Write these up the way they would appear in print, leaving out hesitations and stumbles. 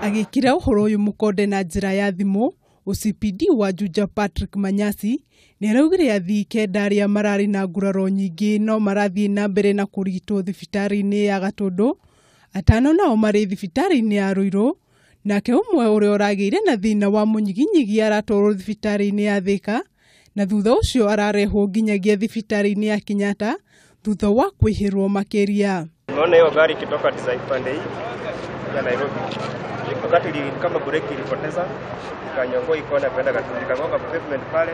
Agĩkĩra ũhoro ũyũ mũkonde na njĩra ya thimũ, OCPD wa Juja Patrick Manyasi nĩaraugire athii 9 arĩa mararĩ na nguraro nyingĩ no marathiĩ na mbere na kũrigitwo thibitarĩ-inĩ ya Gatũndũ, 5 nao marĩ thibitarĩ-inĩ ya Ruiru, nake ũmwe ũrĩa ũragĩire na thĩna wa mũnyiginyigi aratwarwo thibitarĩ-inĩ ya Thika, na thutha ũcio ararehwo nginyagia thibitarĩ-inĩ ya Kenyatta thutha wa kwĩhĩrwo makĩria. Tunaona hiyo gari ikitoka design pande hii ya Nairobi. Wakati kama breki ilipoteza, ikanyongoa ikaona kwenda Gatundu, ikagonga pavement pale,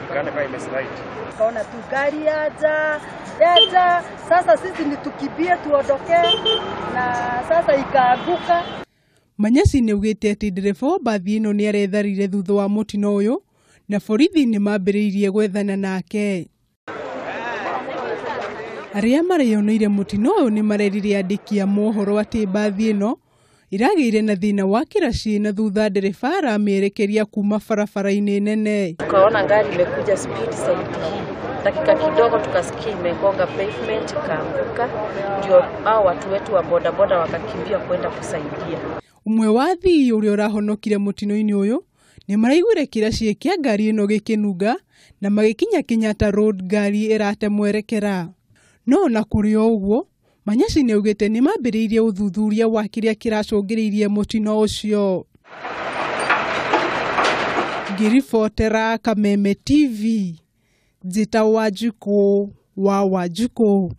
ikaona kama imeslide. Tukaona tu gari yaja, yaja, sasa sisi ni tukimbie tuondoke, na sasa ikaanguka. Manyasi nĩaugĩte atĩ ndereba wa mbathi ĩno nĩaretharire thutha wa mũtino ũyũ na borithi nĩmambĩrĩirie gwethana nake. Arĩa mareyoneire mũtino ũyũ nĩmarerire andĩki a mohoro atĩ mbathi ĩno iragĩire na thĩna wa kĩraci na thutha ndereba aramĩerekeria kuma barabara-inĩ nene. Tukaona gari imekuja speed zaidi hii, dakika kidogo tukasikia imegonga pavement ikaanguka, ndio hao watu wetu wa bodaboda wakakimbia kwenda kusaidia. Ũmwe wa athii ũrĩa ũrahonokire mũtino-inĩ ũyũ nĩmaraiguire kĩraci kĩa ngari ĩno gĩkĩnunga na magĩkinya Kenyatta Road ngari ĩrate mwerekera. No ona kũrĩ o ũguo, Manyasi nĩaugĩte nĩmambĩrĩirie ũthuthuria wa kĩrĩa kĩracũngĩrĩirie mũtino ũcio. Ngĩribotera Kameme TV, njĩtagwo Wanjikũ wa Wanjikũ.